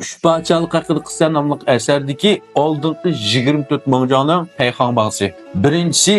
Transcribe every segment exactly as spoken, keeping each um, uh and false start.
ئۈچ پادىشاھلىق ھەققىدە قىسسە ناملىق ئەسەردىكى ئالدىنقى يىگىرمە تۆت ماڭجاڭنىڭ پەيخاڭباڭسى. بىرىنچىسى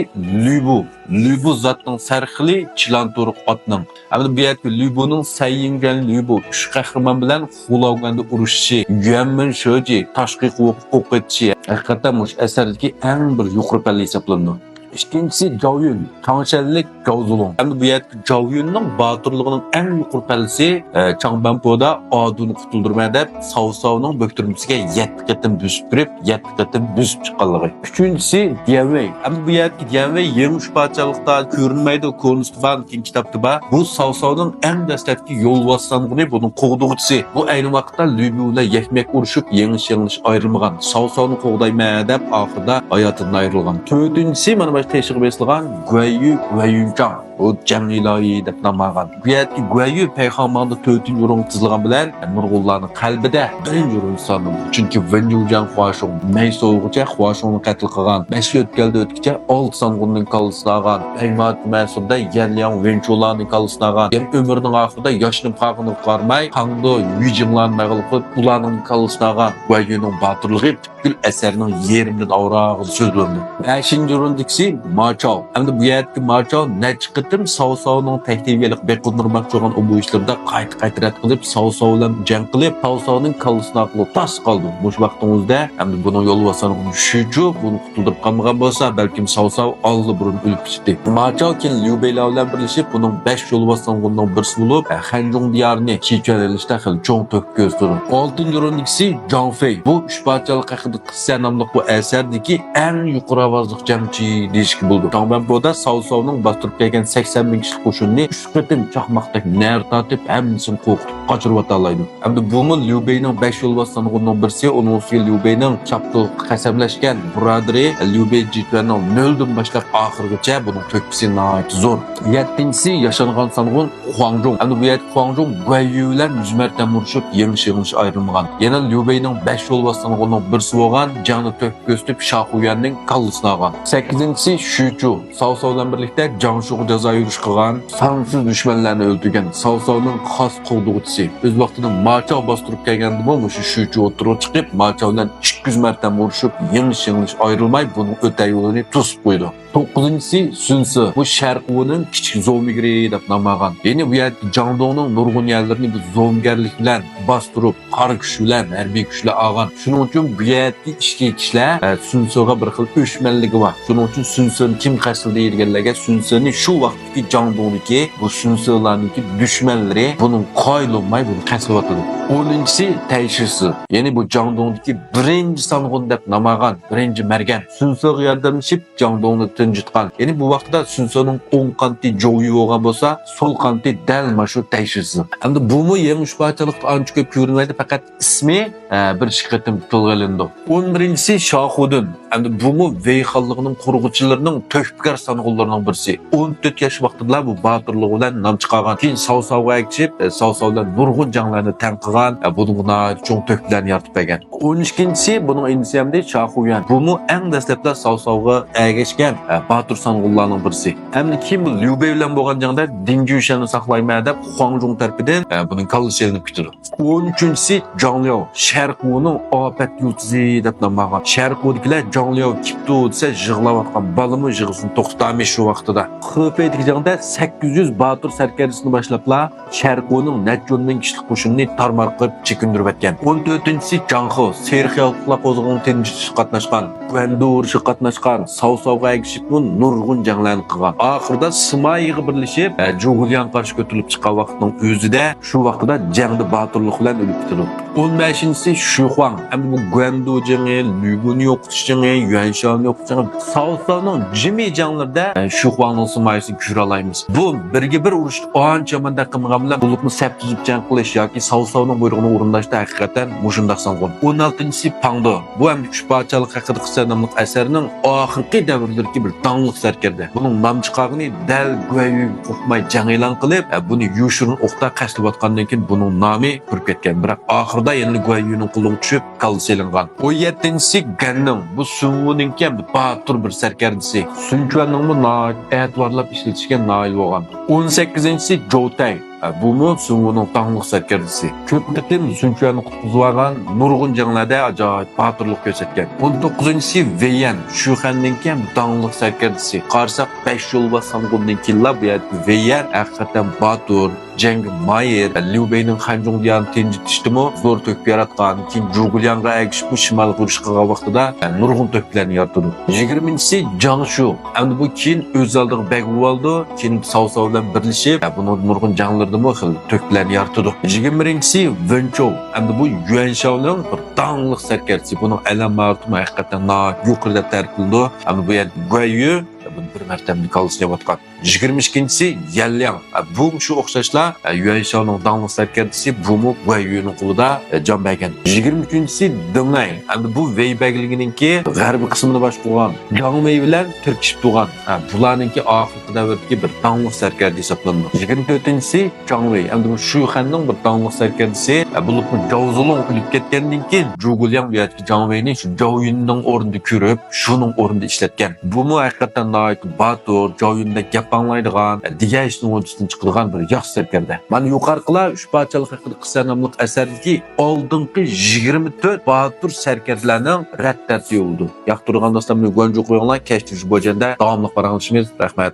لۈبۇ. لۈبۇ زاتنىڭ سەرخىلى، چىلان تۇرۇق ئاتنىڭ. ئەمدى بۇ يەردىكى لۈبۇنىڭ سەييىڭگەن لۈبۇ ئۈچ قەھرىمان بىلەن خۇلاۋگەندە ئۇرۇشۇشى، يۈەنمىن شۆجى تاشقى قوۋۇق ئوق ئېتىشى ھەقىقەتەن مۇشۇ ئەسەردىكى ئەڭ بىر يۇقىرى پەللە ھېسابلىنىدۇ. ئىككىنچىسى جاۋيۈن، چاڭشەنلىك جاۋزۇلۇڭ. ئەمدى بۇ يەردىكى جاۋيۈننىڭ باتۇرلۇقىنىڭ ئەڭ يۇقىرى پەللىسى، ئە، چاڭبەنپودا ئادۇنى قۇتۇلدۇرىمەن دەپ، ساۋساۋنىڭ بۆكتۈرمىسىگە يەتتە قېتىم بۆسۈپ كىرىپ، يەتتە قېتىم بۆسۈپ چىققانلىقى. ئۈچىنچىسى ديەنۋېي. ئەمدى بۇ يەردىكى ديەنۋېي يېڭى ئۈچ پادىشاھلىقتا كۆرۈنمەيدۇ، كونىسىدا بار، كېيىن كىتابتا بار. بۇ ساۋساۋنىڭ ئەڭ دەسلەپكى يولۋاسلانغۇنى، بۇنىڭ قوغدىغۇچىسى. بۇ ئەينى ۋاقىتتا لۈبۈ بىلەن يەكمەك ئۇرۇشۇپ، يېڭىش-يېڭىلىش ئايرىلمىغان. ساۋساۋنى قوغدايمەن دەپ، ئاخىرىدا ھاياتىدىن ئايرىلغان. تۆتىنچىسى، مانا مانا تېشىغا بېسىلغان گۇەييۈ، گۇەييۈنچاڭ. ئۇ جەڭ ئىلاھى دەپ نام ئالغان. بۇ يەردىكى گۇەييۈ پەيخاڭباڭدا تۆتىنچى ئورۇنغا تىزىلغان بىلەن، نۇرغۇنلارنىڭ قەلبىدە بىرىنچى ئورۇندا سانىلىدۇ. چۈنكى ۋېن يۇجياڭ خۇاشۇڭ، مەي سوۋغىچە خۇاشۇڭنى قەتل قىلغان، بەش ئۆتكەلدە ئۆتكىچە ئالتە سانغۇننىڭ كاللىسىنى ئالغان، بەيماتى مەسۇردا يەنلياڭ ۋېنچۇلارنىڭ كاللىسىنى ئالغان، يەنە ئۆمرىنىڭ ئاخىرىدا ياشىنىپ قالغىنىغا قارىماي، خاڭدۇ يۈجىڭلارنى مەغلۇپ قىلىپ، ئۇلارنىڭ كاللىسىنى ئالغان گۇەييۈنىڭ باتۇرلۇقى پۈتكۈل ئەسەرنىڭ يېرىمدىن ئاۋراقىدا سۆزلىنىدۇ. بەشىنچى ئورۇندىكىسى ماچاۋ. ئەمدى بۇ يەردىكى ماچاۋ نەچچە قېتىم ساۋساۋنىڭ تەھدىتىگە ئېلىپ بېقىندۇرماقچى بولغان ئۇ بۇ ئىشلىرىدا قايتا-قايتا رەت قىلىپ، ساۋساۋ بىلەن جەڭ قىلىپ، ساۋساۋنىڭ كاللىسىنى ئارقىلىق تاس قالدى. مۇشۇ ۋاقىتنىڭ ئۆزىدە ئەمدى بۇنىڭ يولۋاسلانغىنى شۈچۇ بۇنى قۇتۇلدۇرۇپ قالمىغان بولسا، بەلكىم ساۋساۋ ئاللىبۇرۇن ئۆلۈپ كېتەتتى. ماچاۋ كېيىن ليۇ بېيلار بىلەن بىرلىشىپ، بۇنىڭ بەش يولۋاسلانغۇنىنىڭ بىرسى بولۇپ، خەنجۇڭ دىيارىنى چىچۈەن ئېلىشتا خېلى چوڭ تۆھپە كۆرسىتىدۇ. ئالتىنچى ئورۇندىكىسى جاڭ فېي. بۇ ئۈچ پادىشاھلىق ھەققىدە قىسسە ناملىق بۇ ئەسەردىكى ئەڭ يۇقىرى ئاۋازلىق جەڭچى دېيىشكە بولىدۇ. چاڭبەنپودا ساۋساۋنىڭ باستۇرۇپ كەلگەن سەكسەن مىڭ كىشىلىك قوشۇنىنى ئۈچ قېتىم چاقماقتەك نەرە تارتىپ، ھەممىسىنى قورقۇتۇپ قاچۇرۇۋېتەلەيدۇ. ئەمدى بۇمۇ ليۇ بېينىڭ بەش يولۋاسلانغۇنىنىڭ بىرسى، ئۇنىڭ ئۈستىگە ليۇ بېينىڭ چاپتۇلۇققا قەسەملەشكەن بۇرادىرى ليۇ بېي جىتۈەننىڭ نۆلدىن باشلاپ ئاخىرغىچە بۇنىڭ تۆھپىسى ناھايىتى زور. يەتتىنچىسى ياشانغان سانغۇن خۇاڭجۇڭ. ئەمدى بۇ يەردە خۇاڭجۇڭ گۇەييۈ بىلەن يۈز مەرتەم ئۇرۇشۇپ، يېڭىش-يېڭىلىش ئايرىلمىغان. يەنە ليۇ بېينىڭ بەش يولۋاسلانغۇنىنىڭ بىرسى بولغان جەڭدە تۆھپە كۆرسىتىپ، شاخۇيۈەننىڭ كاللىسىنى ئالغان. سەككىزىنچىسى شۈچۇ. ساۋساۋ بىلەن بىرلىكتە جاڭشۇغا جازا يۈرۈش قىلغان، سانسىز دۈشمەنلەرنى ئۆلتۈرگەن ساۋساۋنىڭ خاس قوغدىغۇچىسى. ئۆز ۋاقتىدا ماچاۋ باستۇرۇپ كەلگەندىمۇ مۇشۇ شۈچۇ ئوتتۇرىغا چىقىپ، ماچاۋ بىلەن ئىككى يۈز مەرتەم ئۇرۇشۇپ، يېڭىش-يېڭىلىش ئايرىلماي، بۇنىڭ ئۆتە يولىنى توسۇپ قويىدۇ. توققۇزىنچىسى سۈنسې. بۇ شەرقىۋنىڭ كىچىك زومىگىرى دەپ نام ئالغان. يەنى بۇ يەردىكى جاڭدۇڭنىڭ نۇرغۇن يەرلىرىنى بۇ زومىگەرلىك بىلەن باستۇرۇپ، قارا كۈچ بىلەن، ھەربىي كۈچ بىلەن ئالغان. شۇنىڭ ئۈچۈن بۇ يەردىكى ئىچكى كىشىلەر، ئە، سۈنسېغا بىر خىل ئۆچمەنلىكى بار. شۇنىڭ ئۈچۈن سۈنسېنى كىم قەستلىدى دېگەنلەرگە، سۈنسېنى شۇ ۋاقىتتىكى جاڭدۇڭدىكى بۇ سۈنسېلارنىڭكى دۈشمەنلىرى بۇنىڭ قايىل بولماي بۇنى قەستلەۋاتىدۇ. ئونىنچىسى تەيشىسى. يەنى بۇ جاڭدۇڭدىكى بىرىنچى سانغۇن دەپ نام ئالغان، بىرىنچى مەرگەن. سۈنسېغا ياردەملىشىپ، جاڭدۇڭنى تىنچىتقان. يەنى بۇ ۋاقىتتا سۈنسېنىڭ ئوڭ قانىتى جوۋيۈ بولغان بولسا، سول قانىتى دەل مانا شۇ تەيشىسى. ئەمدى بۇمۇ يېڭى ئۈچ پادىشاھلىقتا ئانچە كۆپ كۆرۈنمەيدۇ، پەقەت ئىسمى، ئە، بىر ئىككى قېتىم تىلغا ئېلىنىدۇ. ئون بىرىنچىسى شاخۇدۈن. ئەمدى بۇمۇ ۋېي خانلىقىنىڭ قۇرغۇچىلىرىنىڭ تۆھپىكار سانغۇنلىرىنىڭ بىرسى. ئون تۆت ياش ۋاقتىدىلا بۇ باتۇرلۇقى بىلەن نام چىقارغان. كېيىن ساۋساۋغا ئەگىشىپ، ئە، ساۋساۋ بىلەن نۇرغۇن جەڭلەرنى تەڭ قىلغان، ئە، بۇنىڭغا ناھايىتى چوڭ تۆھپىلەرنى يارىتىپ بەرگەن. ئون ئىككىنچىسى بۇنىڭ ئىنىسى ئەمدى شاخۇيۈەن. بۇمۇ ئەڭ دەسلەپتە ساۋساۋغا ئەگەشكەن، ئە، باتۇر سانغۇنلارنىڭ بىرسى. ئەمدى كېيىن بۇ ليۇ بېي بىلەن بولغان جەڭدە دىڭ جۈشەننى ساقلايمەن دەپ خۇاڭجۇڭ تەرىپىدىن، ئە، بۇنىڭ كاللىسى ئېلىنىپ كېتىدۇ. ئون ئۈچىنچىسى جاڭ لياۋ، شەرقىۋنىڭ ئاپەت يۇلتۇزى دەپ نام ئالغان. شەرقىۋدىكىلەر جاڭ لياۋ كېپتۇ دېسە يىغلاۋاتقان بالىمۇ يىغىسىنى توختىتالمايدۇ شۇ ۋاقتىدا. خېفېيدىكى جەڭدە سەككىز يۈز باتۇر سەركەردىسىنى باشلاپلا شەرقىۋنىڭ نەچچە ئون مىڭ كىشىلىك قوشۇنىنى تارمار قىلىپ چېكىندۈرۈۋەتكەن. ئون تۆتىنچىسى جاڭ خې، سېرىق يالقۇنلار قوزغىلىڭىنى تىنچىتىشقا قاتناشقان، گۇەندۇ ئۇرۇشىغا قاتناشقان، ساۋساۋغا ئەگىشىپمۇ نۇرغۇن جەڭلەرنى قىلغان. ئاخىرىدا سىمايىغا بىرلىشىپ، ئە، جۇغۇليانغا قارشى كۆتۈرۈلۈپ چىققان ۋاقىتنىڭ ئۆزىدە شۇ ۋاقتىدا جەڭدە باتۇرلۇق بىلەن ئۆلۈپ كېتىدۇ. ئون بەشىنچىسى شۈخۇاڭ. ئەمدى بۇ گۇەندۇ جېڭى، لۈگۈننى يوقىتىش جېڭى، يۈەنشاۋنى يوقىتىش جېڭى. ساۋساۋنىڭ جىمى جەڭلىرىدە، ئە، شۈخۇاڭنىڭ سىمايىسىنى كۆرەلەيمىز. بۇ بىرگە بىر ئۇرۇشتا ئانچە يامان دەق قىلمىغان بىلەن، بولۇپمۇ سەپ تۈزۈپ جەڭ قىلىش ياكى ساۋساۋنىڭ بۇيرۇقىنى ئورۇنداشتا ھەقىقەتەن مۇشۇنداق سانغۇن. ئون ئالتىنچىسى پاڭدو. بۇ ھەم ئۈچ پادىشاھلىق ھەققىدە قىسسە ناملىق ئەسەرنىڭ ئاخىرقى دەۋرلىرىدىكى بىر داڭلىق سەركەردە. بۇنىڭ نام چىقارغىنى دەل گۇەييۈگە قورقماي جەڭ ئېلان قىلىپ، ئە، بۇنى يوشۇرۇن ئوقتا قەستلەۋاتقاندىن كېيىن بۇنىڭ نامى قۇرۇپ كەتكەن. بىراق ئاخىرىدا يەنىلا گۇەييۈنىڭ قولىغا چۈشۈپ، كاللىسى ئېلىنغان. ئون يەتتىنچىسى گەننىڭ. بۇ سۈنۋۇنىڭكى ھەم باتۇر بىر سەركەردىسى. سۈنچۈەننىڭمۇ ناھايىتى ئەتىۋارلاپ ئىشلىتىشكە نائىل بولغان. ئون سەككىزىنچىسى جوۋتەي. بۇمۇ سۇنۋۇنىڭ داڭلىق سەركەردىسى. كۆپ قېتىم سۇنچۈەننى قۇتقۇزۇۋالغان، نۇرغۇن جەڭلەردە ئاجايىپ باتۇرلۇق كۆرسەتكەن. ئون توققۇزىنچىسى ۋېييەن، شۈخەننىڭكى داڭلىق سەركەردىسى. قارىساق، بەش يولۋاس سانغۇندىن كېيىنلا بۇ يەردىكى ۋېييەن ھەقىقەتەن باتۇر، جەڭگە ماھىر، ليۇ بېينىڭ خەنجۇڭدىيانى تىنچىتىشتىمۇ زور تۆھپە ياراتقان، كېيىن جۇگۇلياڭغا ئەگىشىپ بۇ شىمالغا ئۇرۇش قىلغان ۋاقتىدا نۇرغۇن تۆھپىلەرنى يارىتىدۇ. يىگىرمىنچىسى جاڭ شۇ. ئەمدى بۇ كېيىن ئۆز ئالدىغا بەگ بولۇۋالىدۇ، كېيىن ساۋ ساۋ بىلەن بىرلىشىپ، بۇنىڭدا نۇرغۇن جەڭلىرىدىمۇ خېلى تۆھپىلەرنى يارىتىدۇ. يىگىرمە بىرىنچىسى ۋېنچوۋ. ئەمدى بۇ يۈەنشاۋنىڭ بىر داڭلىق سەركەردىسى. بۇنىڭ ئەلەم ماھارىتىمۇ ھەقىقەتەن ناھايىتى يۇقىرى دەپ تەرىپلىنىدۇ. ئەمدى بۇ يەردە گۇەييۈ بۇنى بىر مەرتەمدە كاللىسىنى يەۋاتقان. يىگىرمە ئىككىنچىسى يەنلياڭ. بۇ شۇ ئوخشاشلا يۈەنشاۋنىڭ داڭلىق سەركەردىسى، بۇمۇ گۇەييۈنىڭ قولىدا جان بەرگەن. يىگىرمە ئۈچىنچىسى دېڭ ئەي. ئەمدى بۇ ۋېي بەگلىكىنىڭكى غەربىي قىسمىنى باشقۇرغان، جاڭ ۋېي بىلەن تىركىشىپ تۇرغان، بۇلارنىڭكى ئاخىرقى دەۋردىكى بىر داڭلىق سەركەردە ھېسابلىنىدۇ. يىگىرمە تۆتىنچىسى جاڭ ۋېي. ئەمدى بۇ شۈخەننىڭ بىر داڭلىق سەركەردىسى. بولۇپمۇ جاۋ زۇلۇڭ ئۆلۈپ كەتكەندىن كېيىن، جۇگۇلياڭ بۇ يەردىكى جاڭ ۋېينى شۇ جاۋ يۈننىڭ ئورنىدا كۆرۈپ، شۇنىڭ ئورنىدا ئىشلەتكەن. بۇمۇ ھەقىقەتەن ناھايىتى باتۇر، جاۋ يۈندەك گەپ ئاڭلايدىغان، دېگەن ئىشنىڭ ھۆددىسىدىن چىقىدىغان بىر ياخشى سەركەردە. مانا يۇقىرىقىلار ئۈچ پادىشاھلىق ھەققىدە قىسسە ناملىق ئەسەردىكى ئالدىنقى يىگىرمە تۆت باتۇر سەركەردىلەرنىڭ رەت تەرتىپى بولىدۇ. ياقتۇرىدىغان دوستلار، مېنى گۇەنجۇ قويۇڭلار، كەچتە شۇ بوجەندە داۋاملىق پاراڭلىشىمىز. رەھمەت.